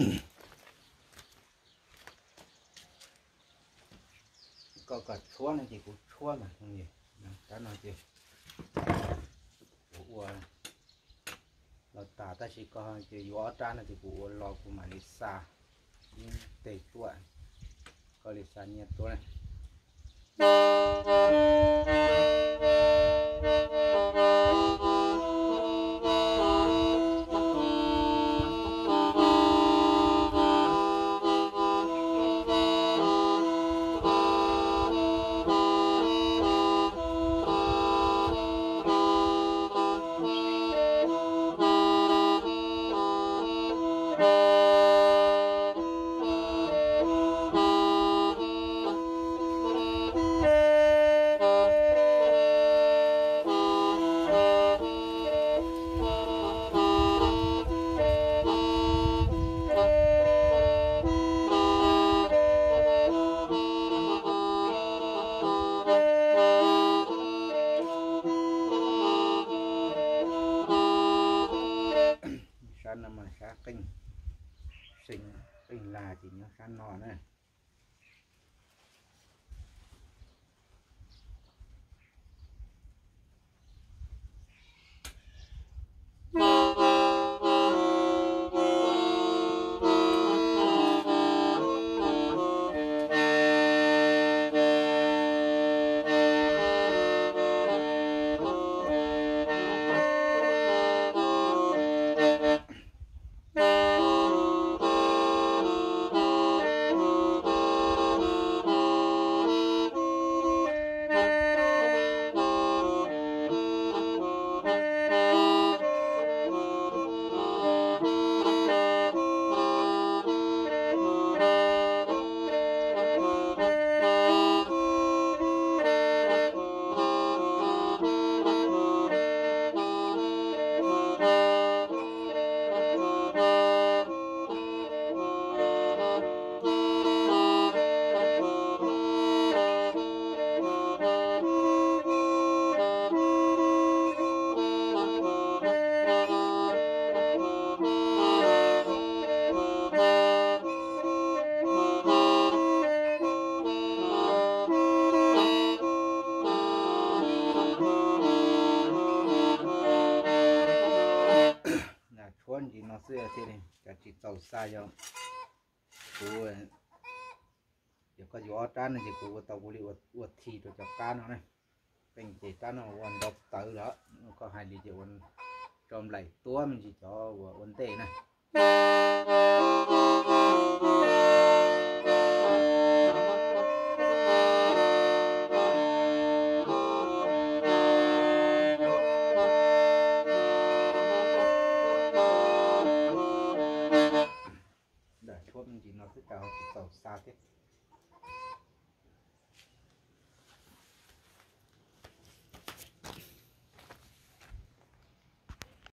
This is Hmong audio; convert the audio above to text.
Koj kom tshuab no ces kuv tshuab mas. Rab no ces kuv ua los tas, tab sis koj ces yuav ob rab no ces kuv ua los kuv mam li xa ib teg tuaj, koj li xa nyiaj tuaj na. Sab no mas sab qeej, seev qeej lag ces nyob sab no na. Tshuab ntsis no xwb thiaj li, cov tsis txaus xa yog kuv, yog koj yuav ob rab no ces kuv ua tau kuv li ua thi rau cov qab no na. Qeej ces rab no ua nrau tawv lawm, koj hais li ces ua tso nplaim tuab me ntsis cov uas ua ntej na. Ntawm tshuab me ntsis no xwb cas ho tsis txaus xa thiab.